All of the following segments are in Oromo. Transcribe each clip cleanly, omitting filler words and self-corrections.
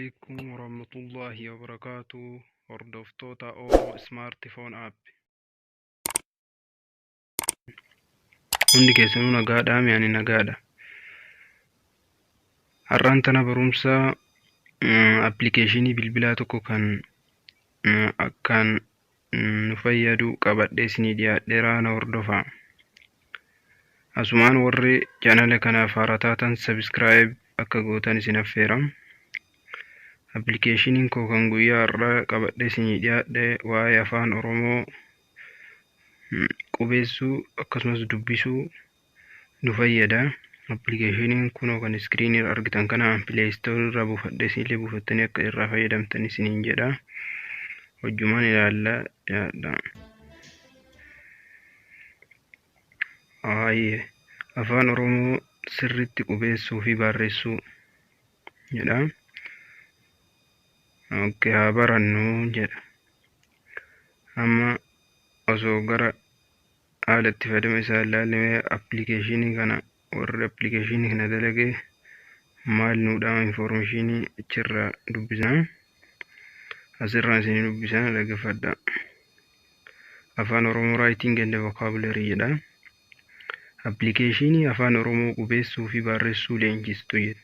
Alaikum warahmatullahi wabarakaatuh. Hordoftoota Oro Smartphone App. Hundi keessanuu nagaadhaa? Ani nagaadha. Har'aan tana barumsa appilikeeshinii bilbilaa tokko kan akkaan nu fayyadu qabadhee isinii dhiyaadheera, na hordofaa. Asumaan warri chaanala kanaaf haaraa taatan subscribe akka gootan isin affeera. Appilikeeshiniin koo kan guyyaa har'aa qabadhee isinii dhiyaadhe waa'ee Afaan Oromoo qubeessuu akkasumas dubbisuu nu fayyada. Appilikeeshiniin kunoo kan iskiriinii irra argitan kana Play Store irraa buufadhee isinillee buufattanii akka irraa fayyadamtan isiniin jedha. Hojjumaan ilaalla yaadha. Aayee Afaan Oromoo sirriitti qubeessuu fi barreessuu jedha. Okay, haa barannu jedha. Amma osoo gara haala itti fayyadama isaa ilaalle, appilikeeshinii kana warri appilikeeshinii kana dalage maal nuudhaa infoormeeshinii achirraa dubbisna. Asirraa isin dubbisan, dhaggeeffadha. Afaan Oromoo Writing and Vocabulary jedha. Appilikeeshinii Afaan Oromoo qubeessuu fi barreessuu leenjistu jedha.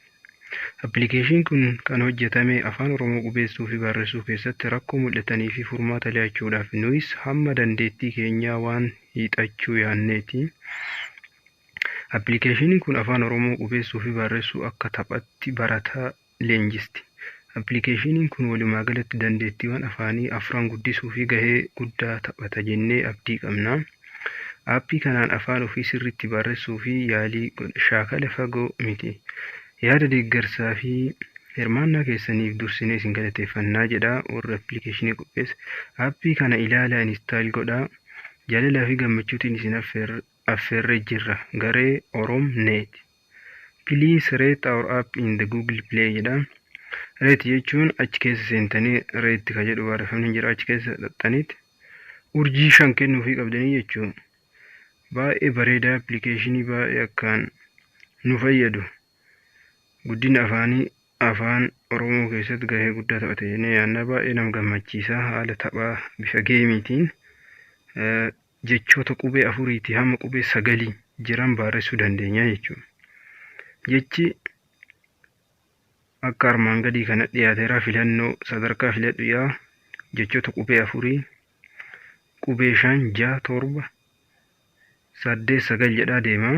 Appilikeeshiniin kun kan hojjetame Afaan Oromoo qubeessuu fi barreessuu keessatti rakkoo mul'atanii fi furmaata laachuudhaaf nuyis hamma dandeettii keenyaa waan hiixachuu yaanneeti. Appilikeeshiniin kun Afaan Oromoo qubeessuu fi barreessuu akka taphaatti barataa leenjisti. Appilikeeshiniin kun walumaa galatti dandeettiiwwan afaanii afran guddisuu fi gahee guddaa taphata jennee abdii qabna. Aappii kanaan afaan ofii sirriitti barreessuu fi yaalii shaakala fagoo miti. Yaada deeggarsaa fi hirmaannaa keessaniif dursinee isin galateeffannaa jedha warri appilikeeshinii qopheesse. Aappii kana ilaalaa, install godhaa. Jaalalaa fi gammachuutiin isin affeerree jirra. Garee Oromneet. Please rate our app in the Google Play jedha. Rate jechuun achi keessa seentanii rate ka jedhu barreeffamni jira, achi keessa dhaxxaniiti urjii 5 kennuufii qabdanii jechuudha. Baay'ee bareedaa, appilikeeshinii baay'ee akkaan nu fayyadu. Guddina afaanii Afaan Oromoo keessatti gahee guddaa taphate jennee yaadna. Baay'ee nama gammachiisa, haala taphaa bifa geemiitiin jechoota qubee afuriitii hamma qubee sagalii jiran barreessuu dandeenya jechuudha. Jechi akka armaan gadii kana dhiyaateera, filannoo sadarkaa filadhu yaa jechoota qubee afurii, qubee 5, 6, 7, 8, 9 jedhaa deema.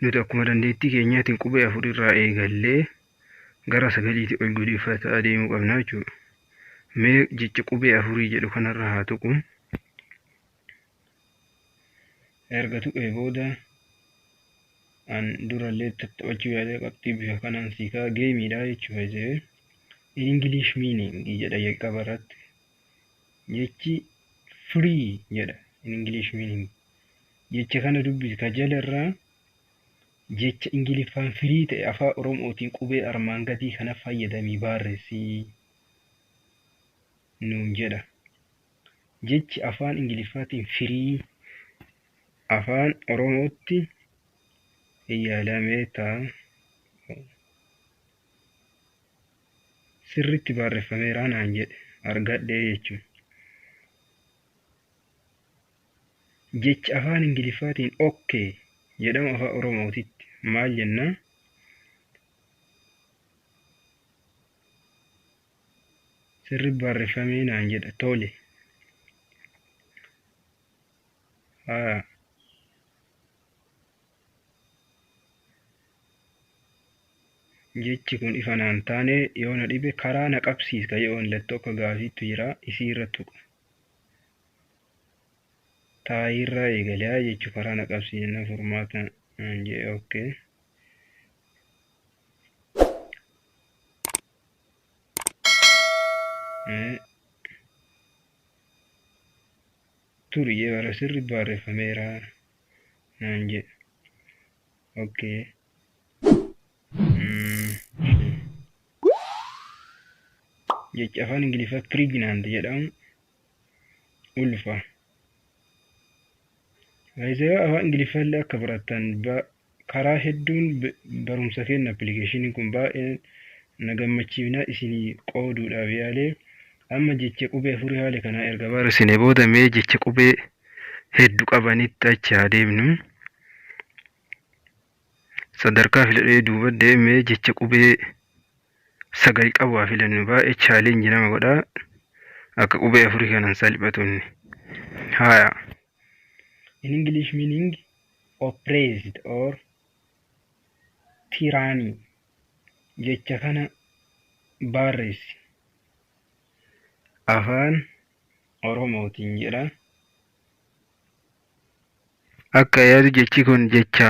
Nuti akkuma dandeettii keenyaatiin qubee afur irraa eegallee gara sagaliitti ol guddifataa deemuu qabna jechuudha. Mee jecha qubee afurii jedhu kanarra haa tuqu. Erga tuqee booda an durallee taphachuu yaadee qabxii bifa kanaan siikaa geemiidha jechuudha. English meaning jedha jalqaba irratti. Jechi free jedha in English meaning. Jecha kana dubbisi ka jala irraa, jecha Ingiliffaan free ta'e Afaan Oromootiin qubee armaan gadii kana fayyadamii barreessii nuun jedha. Jechi Afaan Ingiliffaatiin free Afaan Oromootti yaalamee ta'a. Sirriitti barreeffameera naan jedhe, argadhee jechuudha. Jechi Afaan Ingiliffaatiin okay jedhamu Afaan Oromootitti maal jennaa? Sirri barreeffamee naan jedha, tole. Haa. Jechi kun ifa naan taane, yoo na dhibe karaa na qabsiis ka jedhu mallattoo akka gaafiitu jira, isii irra tuqa. Taayirraa eegalee jechuu karaa na qabsiis na furmaata naan jedhe, okay. Turi jee bara sirri barreeffameera naan jedhe. Okay. Jechi Afaan Ingiliffaa pregnant jedhamu ulfa. Baay'ee Afaan Ingiliffaa illee akka barattan karaa hedduun barumsa kenna appilikeeshiniin kun baay'ee Na gammachiifnaa isinii qooduudhaaf yaalee amma jecha qubee afurii haala kanaa erga barreessine booda mee jecha qubee heddu qabanitti achi haa deemnu. Sadarkaa filadhee duuba deemee jecha qubee 9 qabu haa filannu. Baay'ee challenge nama godha. Akka qubee afurii kanan salphatu inni. Haya. In English meaning oppressed or tyranny jecha kana barreessi. Afaan Oromootiin jedha. Akka yaadu jechi kun jecha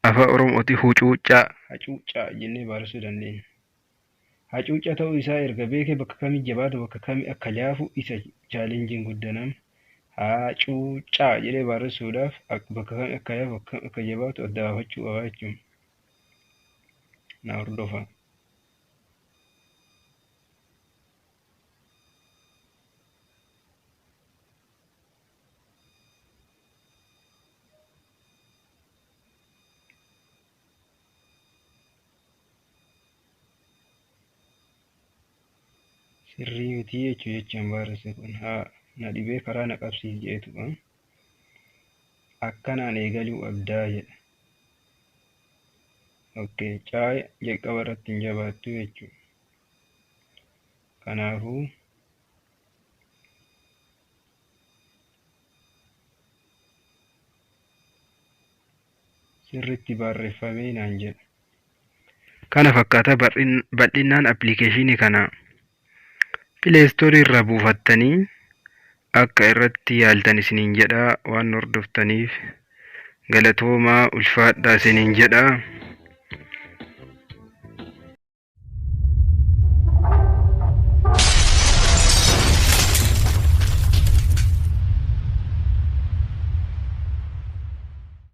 afaan Oromooti hucuuccaa, hacuuccaa jennee barreessuu dandeenya. Hacuuccaa ta'uu isaa erga beekee bakka kamii jabaatu bakka kamii akka laafu isa chaalenjiin guddanam. Hacuuccaa jedhee barreessuudhaaf bakka kamii akka laafu bakka kamii akka jabaatu adda baafachuu qaba jechuudha. Na hordofaa. Sirrii miti jechuu jechaan barreesse kun haa na dhibee karaa na qabsiis jedhetu akkanaan eegaluu qabdaa jedha. Okay, caaya jalqaba irratti hin jabaattu jechuudha. Kanaafuu sirriitti barreeffamee naan jedha. Kana fakkaata bal'inaan appilikeeshinii kana pileestoorii irraa buufattanii akka irratti yaaltan isiniin jedha waan hordoftaniif galatoomaa ulfaadhaa isiniin jedha.